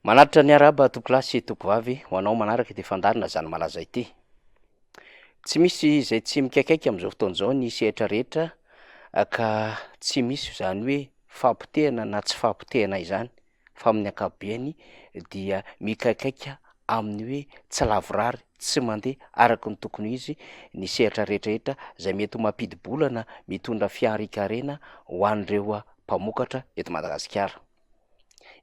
Manatitra ny arahaba tompokolahy sy tompokovavy ho anao manaraka ity fandaharana Zany Malaza ity. Tsy misy izay tsy mikaikaika amin'izao fotoana izao ny sehatra rehetra ka tsy misy izany hoe fahapotehana na tsy fahapotehana izany fa amin'ny ankapobeny dia mikaikaika amin'ny hoe tsy lavorary, tsy mandeha araka ny tokony ho izy ny sehatra rehetrarehetra izay mety ho mampidi-bola na mitondra fiharian-karena ho an'ireo mpamokatra eto Madagasikara.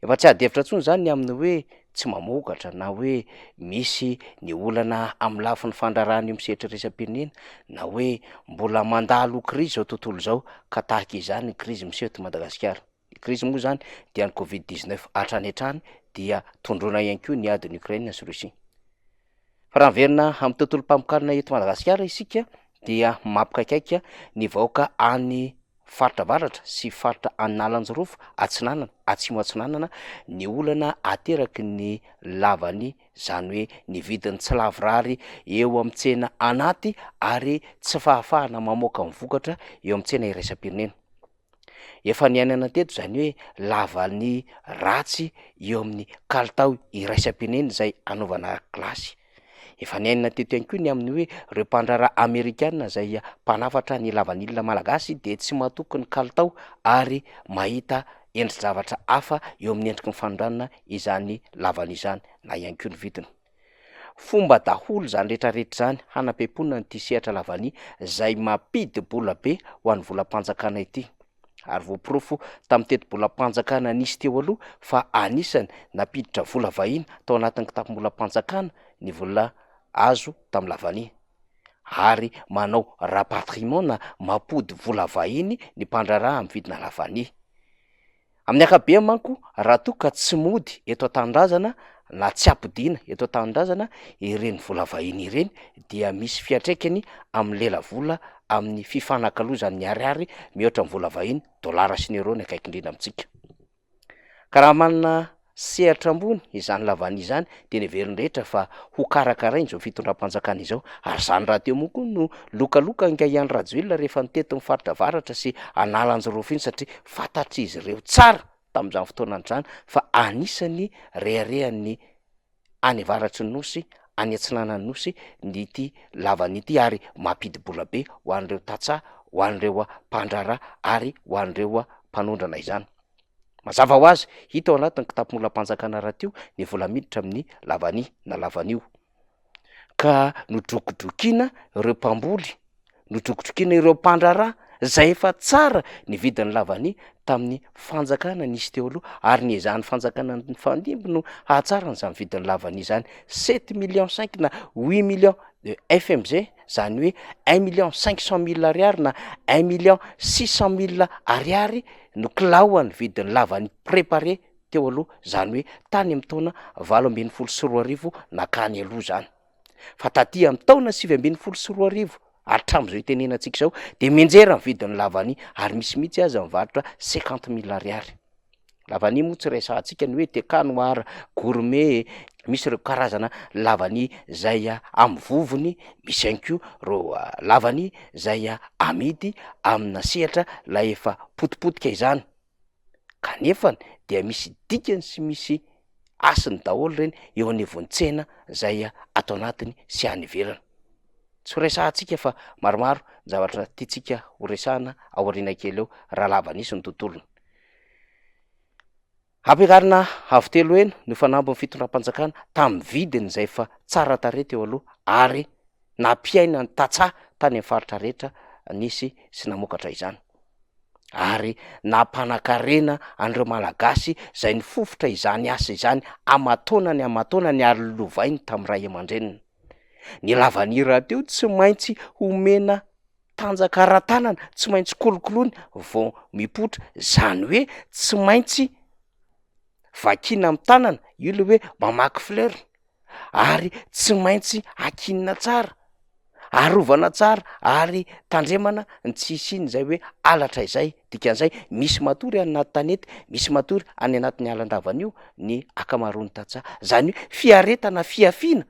Efa tsy ady hevitra intsony izany ny amin'ny hoe tsy mamokatra na hoe misy ny olana amin'ny lafiny fandraharahana eo amin'ny sehatra iraisam-pirenena na hoe mbola mandalo krizy izao tontolo izao ka tahaka izany ny krizy miseho eto Madagasikara. Ny krizy moa izany dia ny covid 19 hatrany hatrany dia tondroina ihany koa ny adin'i Ukraine sy Russie. Fa raha miverina amin'ny tontolom-pamokarana eto Madagasikara isika dia mampikaikaika ny vahoaka any Faritra Avaratra sy faritra Analanjirofo Atsinanana, Atsimo Atsinanana ny olana ateraky ny lavany, izany hoe ny vidiny tsy lavorary eo amin'ny tsena anaty ary tsy fahafahana mamoaka ny vokatra eo amin'ny tsena iraisam-pirenena. Efa niainana teto izany hoe lavany ratsy eo amin'ny kalitao iraisam-pirenena izay anaovana gilasy. Efa niainana teto ihany koa ny amin'ny hoe ireo mpandraharaha amerikana izay mpanafatra ny lavanila malagasy dia tsy matoky ny kalitao ary mahita endri-javatra hafa eo amin'ny endriky ny fanondranana izany lavanila izany na ihany koa ny vidiny. Fomba daholo izany rehetrarehetra izany hanampepoana an'ity sehatra lavanila izay mampidi-bola be ho an'ny volam-panjakana ity. Ary voaporofo tamin'ny tetibolam-panjakana nisy teo aloha fa anisany nampiditra vola vahiny tao anatin'ny kitapom-bolam-panjakana ny vola azo tamin'ny lavania. Ary manao rapatriement na mampody vola vahiny ny mpandraharaha amin'ny vidina lavania. Amin'ny ankapobeny manko raha toa ka tsy mody eto an-tanindrazana na tsy ampodiana eto an-tanindrazana ireny vola vahiny ireny dia misy fiantraikany amin'ny lelavola amin'ny fifanakalozan'ny ariary mihoatra ny vola vahiny, dolara sy ny euro ny akaiky indrindra amintsika. Ka raha manana sehatra ambony izany lavania izany dia neverin'ny rehetra fa ho karakarain'izao fitondram-panjakana izao ary izany rahateo moa koa no lokaloka ingahy Andry Rajoelina rehefa nitety ny faritra avaratra sy Analanjirofo iny satria fantatr'izy ireo tsara tamin'izany fotoana izany fa anisan'ny reharehan'ny any avaratry ny nosy any atsinanan'ny nosy ny ity lavania ity ary mampidi-bola be ho an'ireo tantsaha ho an'ireo mpandraharaha ary ho an'ireo mpanondrana izany. Mazava ho azy, hita ao anatin'ny kitapom-bolam-panjakana rahateo ny vola miditra amin'ny lavania na lavanio. Ka nodrokodrokiana ireo mpamboly, nodrokodrokiana ireo mpandraharaha izay efa tsara ny vidin'ny lavania tamin'ny fanjakana nisy teo aloha ary niezahan'ny fanjakana nifandimby no hahatsara an'izany vidin'ny lavania izany. Sept millions cinq na huit millions de FMG, izany hoe un million cinq cent mille ariary na un million six cent mille ariary no kilaohan'ny vidin'ny lavan'ny préparé teo aloha, izany hoe tany amin'ny taona 2018 nakany aloha izany. Fa taty amin'ny taona 2019 hatramin'izao itenenantsika izao dia mianjera ny vidin'ny lavania ary misy mihitsy aza mivarotra cinquante mille ariary. Lavania moa tsy resahantsika ny hoe TK noir, gourmet, misy ireo karazana lavania zay amin'ny vovony, misy ihany koa ireo lavania zay amidy amina sehatra lay efa potipotika izany, kanefany dia misy dikany sy misy hasiny daholo ireny eo anivon'ny tsena zay ato anatiny sy any ivelany. Tsy ho resahantsika fa maromaro ny zavatra tiantsika ho resahana aoriana kely eo raha lava nisy ny tontolony. Ampiakarina avo telo heny ny fanambin'ny fitondram-panjakana tamin'ny vidiny izay efa tsara tarehy teo aloha ary nampiaina ny tantsaha tany amin'ny faritra rehetra nisy sy namokatra izany. Ary nampanankarena an'ireo Malagasy izay nifofotra izany asa izany aman-taonany aman-taonany ary lovainy tamin'ny ray aman-dreniny. Ny lavania rahateo tsy maintsy homena tanjaka ara-tanana, tsy maintsy kolokoloina vao mipoitra, zany hoe tsy maintsy vakiana amin'ny tanana, io le hoe mamaky fleur ary tsy maintsy akinina tsara, arovana tsara ary tandremana ny tsy hisian'izay hoe halatra izay, dikan'izay misy matory any anaty tanety, misy matory any anatin'ny alan-davanio ny ankamaroan'ny tantsaha, zany hoe fiaretana fihafiana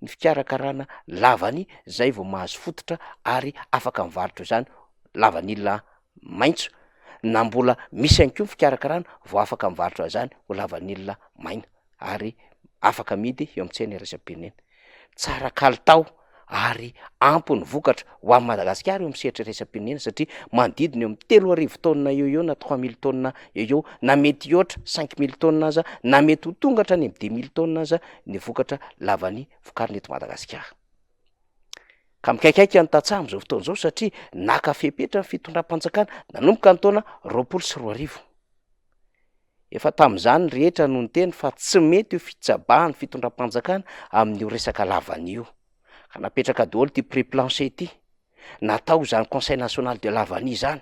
ny fikarakarana lavany zay vao mahazo fototra ary afaka mivarotra izany lavanila maitso na mbola misy ihany koa ny fikarakarana vao afaka mivarotra izany ho lavanila maina. ary afaka amidy eo amin'ny tsena iraisam-pirenena. Tsara kalitao ary ampy ny vokatra ho an'i Madagasikara eo amin'ny sehatra iraisam-pirenena satria manodidina eo amin'ny 3000 taonina eo eo na 3000 taonina eo eo na mety hihoatra 5000 taonina aza na mety ho tonga hatrany amin'ny 2000 taonina aza ny vokatra lavania vokarina eto Madagasikara. Ka mikaikaika ny tantsaha amin'izao fotoana izao satria naka fepetra ny fitondram-panjakana nanomboka ny taona 2020. Efa tamin'izany ny rehetra no niteny fa tsy mety io fitsabahan'ny fitondram-panjakana amin'io resaka lavania io. Ka napetraka daholo ity prix plancher ity. Natao izany conseil national de la vanille izany.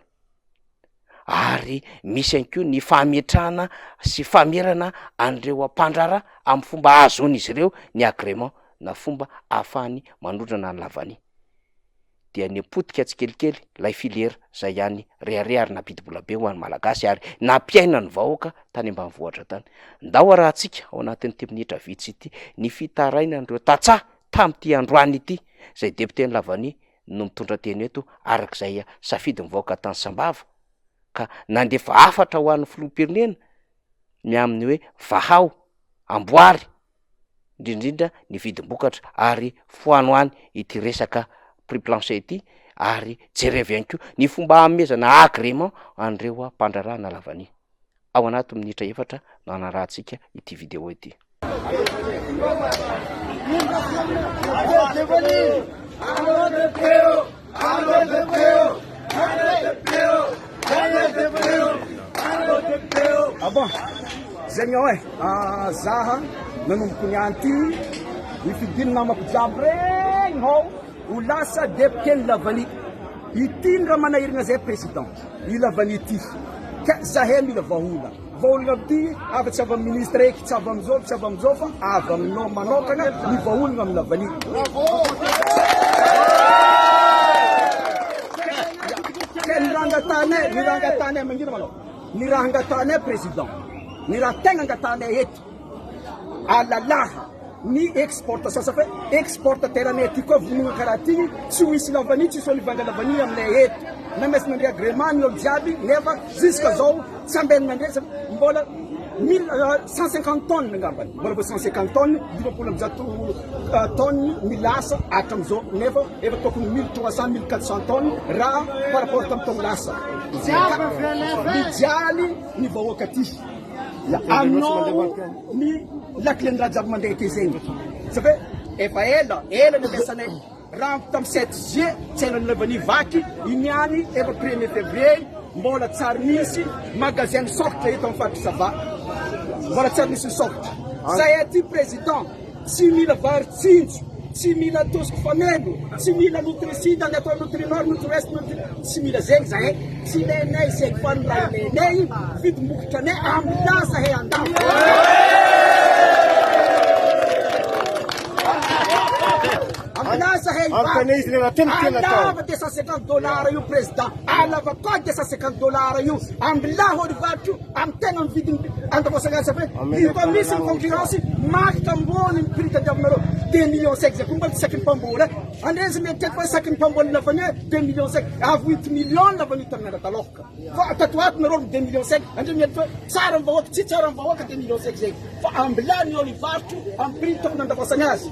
Ary misy ihany koa ny fametrahana sy famerana an'ireo mpandraharaha amin'ny fomba ahazoan'izy ireo ny agrément na fomba ahafahany manondrana ny lavania. dia nipotika tsikelikely ilay filière zay ihany rehareha ary nampidi-bola be ho an'ny Malagasy ary nampiaina ny vahoaka tany ambanivohitra tany. Ndao arahantsika ao anatin'ity minitra vitsy ity ny fitarainan'ireo tantsaha tamin'ity androany ity izay depioten'i Lavania no mitondra teny eto araka izay safidin'ny vahoaka tany Sambava ka nandefa hafatra ho an'ny filoham-pirenena ny amin'ny hoe vahao, amboary indrindra indrindra ny vidim-bokatra ary foano any ity resaka prix plancher ity ary jerevo ihany koa ny fomba hanomezana agrément an'ireo mpandraharaha na lavania. Ao anaty minitra efatra no hanarahantsika ity vidéo ity. Ah bon, zegny ao e, zaha nanomboko niany ty nifidiny namako jiaby regny hao ho lasa député-n'ny Lavania. Ity ny raha manahiragna zay président, i Lavania ty, ka zahay mila vahaolana. Vahaolana amin'ity afa tsy avy amin'ny ministre eky, tsy avy amin'izao, tsy avy amin'izao fa avy aminao manokana ny vahaolana amin'ny Lavania. Ka ny raha angatahanay, ny raha angatahanay mangina manao, ny raha angatahanay président, ny raha tegna angatahanay eto, alalaha ny exportation sa fa exportateur anay aty koa vonoina karaha ty tsy ho hisy lavania tsy hisy olo hivanga lavania aminay eto na maintsy nandre agrément ny olo jiaby nefa jusque zao tsy ambeny nandre sa mbola mille 150 tonnes angambany mbola vao 150 tonnes 150 tonnes milasa hatramizao nefa efa tokony 1300 1400 tonnes raha par rapport tamin'ny taogno lasa mijaly ny vahoaka aty. Aminao ny lakile ny raha jiaby mandeha aty zegny. Sa fe efa ela, ela nampiasanay rano tamin'ny 7 juillet, tsy ela nanaovany vaky, iny ihany efa premier février, mbola tsary nisy magasin nisokatra eto amin'ny faritry Sava. Mbola tsary nisy nisokatra. Zahay aty président. Tsy mila vary tsinjo, tsy mila tosika fameno, tsy mila nutrisida ny atao nutrinord, nutri-ouest, nutri, tsy mila zegny zahay, tsy ilainay zegny fa ny raha ilainay vidim-bokatranay ambilà zahay andafy. Ambilà zahay alava 250 dollars io président, alava koa 250 dollars io, ambilà holy varotra io. Amin'ny tegna ny vidiny andafosagna azy fa io koa misy ny concurrence marika ambony ny prix tadiavinareo deux millions cinq zay koa mbola tsy saky ny mpamboly e andre izy mieritreritra fa saky ny mpamboly lavany hoe deux millions cinq avy huit millions lavany tamin'ny andro taloha fa tato ato nareo deux millions cinq andre mieritreritra hoe tsara ny vahoaka tsy tsara ny vahoaka deux millions cinq zay fa ambilany ny olo hivarotro amin'ny prix tokony andafosagna azy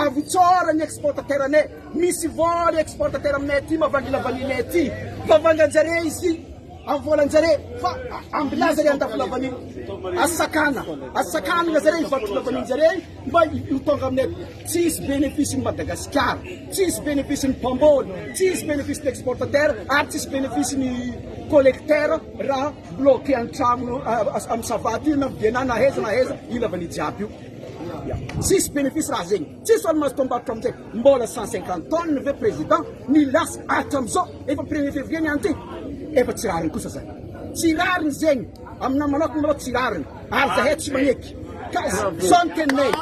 avy tsara ny exportateur anay misy vola exportateur aminay aty mavangy lavanilay aty fa vanganjare izy Amin'ny volan-jare fa ambilà zare andafy lavanio. Asakana, asakanana zare hivarotra lavanio-jare mba ho tonga aminay. Tsy hisy bénéfice ny Madagasikara, tsy hisy bénéfice ny mpamboly, tsy hisy bénéfice ny exportateur ary tsy hisy bénéfice ny collecteur raha bloqué an-tragno amin'ny Sava aty na Vienna na aiza na aiza io lavanio jiaby io. Tsisy bénéfice raha zegny. Tsisy olo mahazo tombarotra amizay. Mbola 150 tonnes ve président ny lasa hatramizao efa premier février ny any ty? Efa tsy rariny kosa zany. Tsy rariny zegny. Aminah manokana malôha tsy rariny. Ary zahay tsy magneky. Ka zao ny teninay.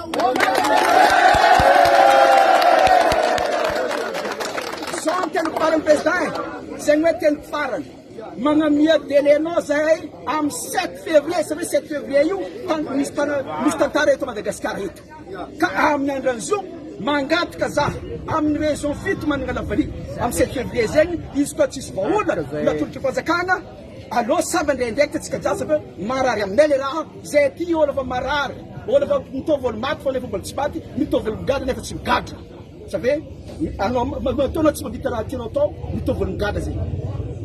Zao ny teniko farany président e. Zegny hoe teniko farany. Magnamia délai nao zahay amin'ny 7 février, sa hoe 7 février io misy misy tantara eto Madagascar eto. Ka amin'ny andran'izio mangataka za amin'ny région fito manana lavali amin'ny 7 février zegny izy koa tsisy vahaolana natolotry fanjakana aleo samy handray andraikitra tsika jiaby fa marary aminay le raha zay aty olo fa marary. Mbola fa mitovy olo maty fô nefa mbola tsy maty, mitovy olo migadra nefa tsy migadra. Sa ve anao matoa anao tsy mahavita raha tianao atao, mitovy olo migadra zegny.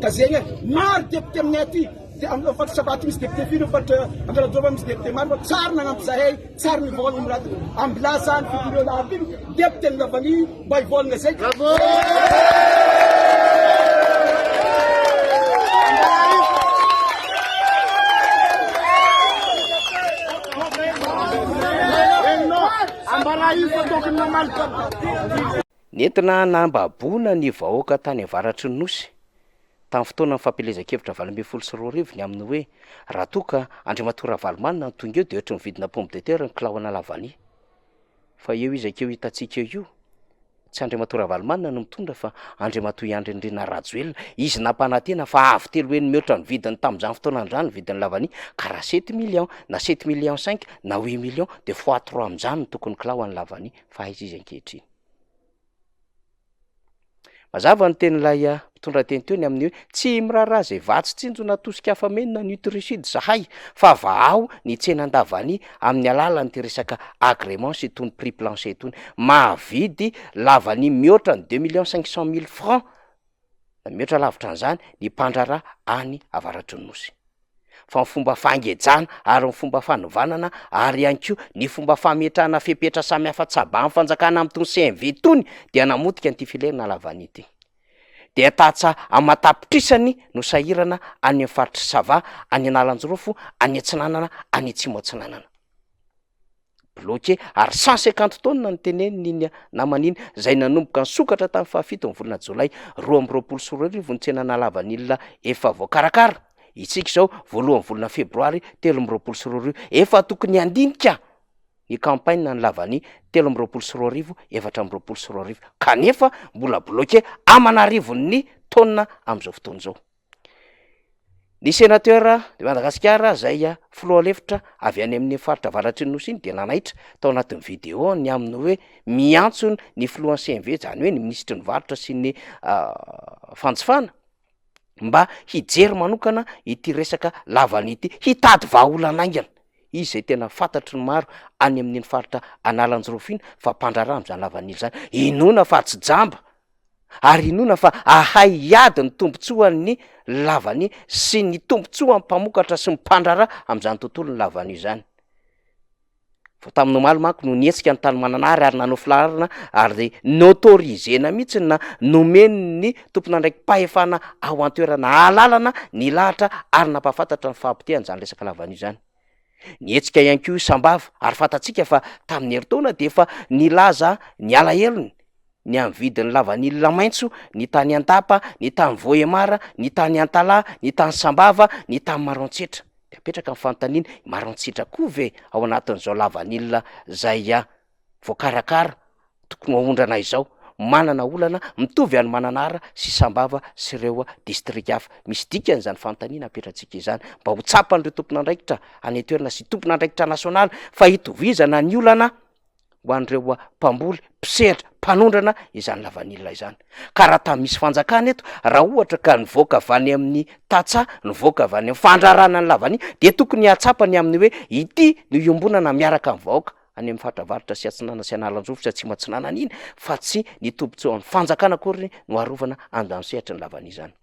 Ka zegny e, maro député aminay aty, de amin'ny faritra Sava aty misy député firy, faritra Ankaradrova misy député maro fa tsary nagnampy zahay, tsary nivôlagna amin'ny raha ty. Ambilà zany figureo lahy aby igny, député ny Lavani mba hivôlagna zay. Nentina nambaboana ny vahoaka tany avaratry ny Nosy, tamin'ny fotoanan'ny fampielezan-kevitra 2018 ny amin'ny hoe raha toa ka Andriamatoa Ravalomanana no tonga eo dia ohatry ny vidina pomme de terre ny kilaona lavania. Fa eo izy akeo hitantsika eo io, tsy Andriamatoa Ravalomanana no mitondra fa Andriamatoa Andry Nirina Rajoelina, izy nampanantena fa avo telo heny mihoatra ny vidiny tamin'izany fotoana izany ny vidin'ny lavania, ka raha sept millions na sept millions cinq na huit millions de fois trois amin'izany no tokony kilao an'ny lavania, fa aiza izy ankehitriny? Mazava ny tenin'ilay mpitondra teny teo ny amin'ny hoe tsy miraharaha izay vatsy tsinjo na tosika afa-meno na nutricide zahay fa vahao ny tsenan-davania amin'ny alalan'ity resaka agrément sy itony prix plancher itony. Mahavidy lavania mihoatra ny deux millions cinq cent mille francs na mihoatra lavitra an'izany ny mpandraharaha any avaratry ny Nosy. Fa ny fomba fangejana ary ny fomba fanovanana ary ihany koa ny fomba fametrahana fepetra samihafa tsabahan'ny fanjakana amin'itony CMV itony dia namotika an'ity filière lavania ity. Dia tantsaha aman-tapitrisany no sahirana any amin'ny faritr'i Sava, any Analanjirofo, any Atsinanana, any Atsimo Atsinanana. Bloqué ary 150 tonnes no teneniny iny namana iny izay nanomboka nisokatra tamin'ny fahafito ny volana jolay 2022 ny tsena Analavanila efa voakarakara. Isika izao voalohan'ny volana febroary 2023 efa tokony handinika ny campagne ny lavania 2023 2024 kanefa mbola bloqué aman'arivony tonnes amin'izao fotoana izao. Ny Sénateur de Madagasikara izay filoha lefitra avy any amin'ny faritra avaratry ny Nosy iny dia nanaitra tao anatin'ny vidéo ny amin'ny hoe miantso ny filohan'ny CMV izany hoe ny minisitry ny varotra sy ny fanjifana mba hijery manokana ity resaka lavany ity, hitady vahaolana haingana. Izy izay tena fantatry ny maro any amin'iny faritra Analanjirofo iny fa mpandraharaha amin'izany lavanila izany. Inoana fa tsy jamba ary inoana fa hahay hiady ny tombontsoan'ny lavania sy ny tombontsoan'ny mpamokatra sy ny mpandraharaha amin'izany tontolon'ny lavania izany. Vao tamin'ny omaly manko no nihetsika ny tany Mananara ary nanao filaharana ary noautorisena mihitsy na nomen'ny tompon'andraiki-pahefana ao an-toerana alalana nilahatra ary nampahafantatra ny fahapotehana izany resaka lavania izany. Nihetsika ihany koa i Sambava ary fantatsika fa tamin'ny herintaona dia efa nilaza ny alahelony ny amin'ny vidin'ny lavanila maitso ny tany Andapa, ny tany Vohemar, ny tany Antalaha, ny tany Sambava, ny tany Maroantsetra. Dia apetraka ny fanontaniana, i Maroantsetra koa ve ao anatin'izao lavanila izay voakarakara tokony ho aondrana izao, manana olana mitovy any Mananara sy Sambava sy ireo distrika hafa. Misy dikany izany fanontaniana apetratsika izany mba ho tsapan'ireo tompon'andraikitra any an-toerana sy tompon'andraikitra nasionaly fa hitovizana ny olana ho an'ireo mpamboly, mpisehatra, mpanondrana izany lavanila izany. Ka raha tamy misy fanjakana eto, raha ohatra ka nivoaka avy any amin'ny tantsaha, nivoaka avy any amin'ny fandraharahana ny lavanila dia tokony hahatsapa ny amin'ny hoe ity no iombonana miaraka amin'ny vahoaka any amin'ny faritra avaratra sy atsinanana sy Analanjirofo sy atsimo atsinanana iny fa tsy ny tombontsoan'ny fanjakana akory no arovana an'izany sehatry ny lavanila izany.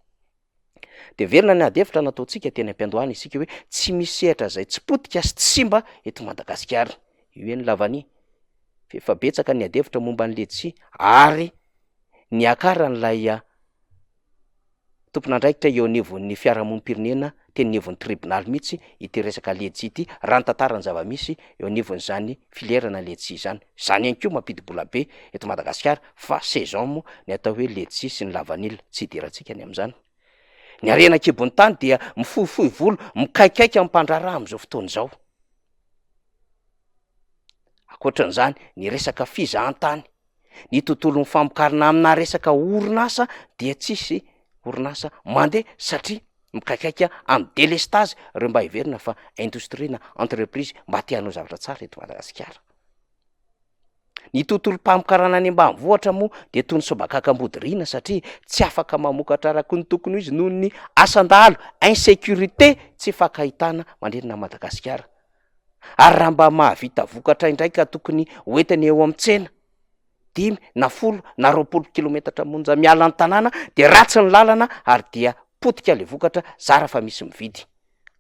Dia velona ny ady hevitra nataontsika teny am-piandohana isika hoe tsy misy sehatra izay tsy potika sy tsy simba eto Madagasikara. Io hoe ny lavania. Fa efa betsaka ny ady hevitra momba ny letchi ary niakaran'ilay tompon'andraikitra eo anivon'ny fiarahamonim-pirenena teny anivon'ny tribonaly mihitsy ity resaka letchi ity raha ny tantara ny zava-misy eo anivon'izany filière na letchi izany. Izany ihany koa mampidi-bola be eto Madagasikara fa saison moa ny atao hoe letchi sy ny lavanila, tsy idirantsika ny amin'izany. Ny harena an-kibon'ny tany dia mifohifohy volo, mikaikaika amin'ny mpandraharaha amin'izao fotoana izao. Ankoatran'izany, ny resaka fizahantany, ny tontolon'ny famokarana amina resaka orinasa dia tsisy orinasa mandeha satria mikaikaika amin'ny delestazy ireo mba heverina fa indostria na entreprise mba te hanao zavatra tsara eto Madagasikara. Ny tontolom-pamokarana any ambanivohitra moa dia toy ny sobakaka ambody riana satria tsy afaka mamokatra araka ny tokony ho izy noho ny asan-dahalo, insécurité, tsy fankahitana manerana an'i Madagasikara. Ary raha mba mahavita vokatra indray ka tokony hoentiny eo amin'ny tsena, dimy na 10 na 20 kilometatra monja miala ny tanàna dia ratsy ny lalana ary dia potika le vokatra zara fa misy mividy.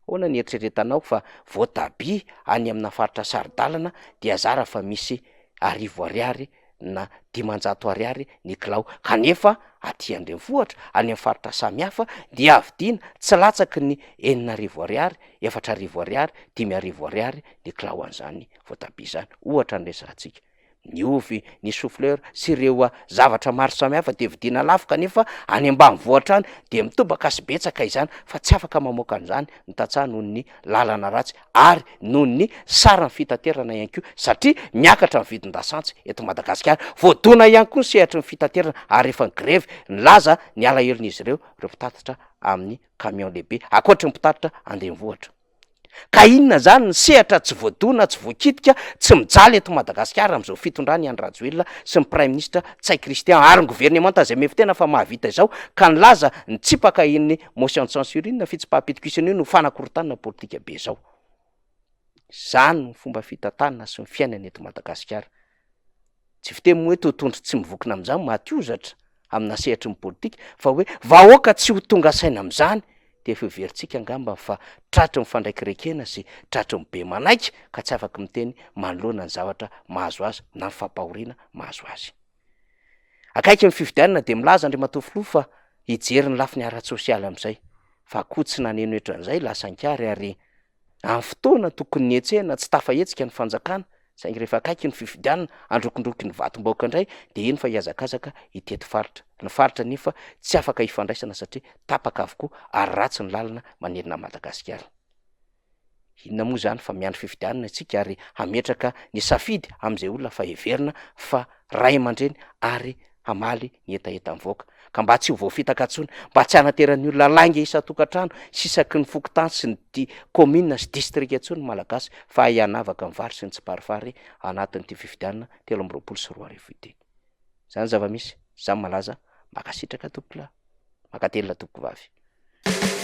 Ahoana ny eritreretanao fa voatabia any amina faritra saro-dalana dia zara fa misy 1000 ariary na 500 ariary ny kilao kanefa aty an-drenivohitra any amin'ny faritra samihafa dia vidiana tsy latsaky ny 6000 ariary, 4000 ariary, 5000 ariary ny kilao an'izany voatabia izany. Ohatra ny resahantsika. Ny ovy, ny chou fleur sy ireo zavatra maro samihafa dia vidiana lafo kanefa any ambanivohitra any dia mitobaka sy betsaka izany fa tsy afaka mamoaka an'izany ny tantsaha noho ny lalana ratsy ary noho ny saran'ny fitaterana ihany koa satria miakatra ny vidin-dasantsy eto Madagasikara. Voadona ihany koa ny sehatry ny fitaterana ary efa nigrevy nilaza ny alahelon'izy ireo ireo mpitatitra amin'ny camion lehibe ankoatry ny mpitatitra an-drenivohitra. Ka inona izany ny sehatra tsy voadona, tsy voakitika, tsy mijaly eto Madagasikara amin'izao fitondran'i Andry Rajoelina sy ny Praiminisitra Ntsay Christian ary ny governemanta izay mihevi-tena fa mahavita izao ka nilaza nitsipaka iny motion de censure iny na fitsipaham-pitokisana iny ho fanakorontanana politika be izao. Izany no fomba fitantanana sy ny fiainana eto Madagasikara. Tsy fiteny moa hoe totohondry tsy mivokona amin'izany maty hozatra amina sehatry ny politika fa hoe vahoaka tsy ho tonga saina amin'izany dia efa heverintsika angamba fa tratry ny fandraikirekena sy tratry ny be manaiky ka tsy afaky miteny manoloana ny zavatra mahazo azy na ny fampahoriana mahazo azy. Akaiky ny fifidianana dia milaza Andriamatoa Filoha fa hijery ny lafiny ara-tsosialy amin'izay fa koa tsy naneno hetra an'izay lasa an-kiary ary Amin'ny fotoana tokony nihetsehana tsy tafahetsika ny fanjakana, saingy rehefa akaiky ny fifidianana, androkindroky ny vatom-bahoaka indray dia eny fa hihazakazaka hitety faritra. Ny faritra anefa tsy afaka hifandraisana satria tapaka avokoa ary ratsy ny lalana manerana an'i Madagasikara. Inona moa izany fa miandry fifidianana isika ary hametraka ny safidy amin'izay olona fa heverina fa ray aman-dreny ary hamaly ny hetahetan'ny vahoaka ka mba tsy ho voafitaka intsony, mba tsy hanateran'ny olona lainga isan-tokantrano sy isaky ny fokontany sy ny di commune sy distrika intsony ny Malagasy fa hahay hanavaka ny vary sy ny tsiparifary anatin'ity fifidianana 2023 ity. Izany ny zava-misy, izany malaza, mankasitraka tompokolahy, mankatelina tompokovavy.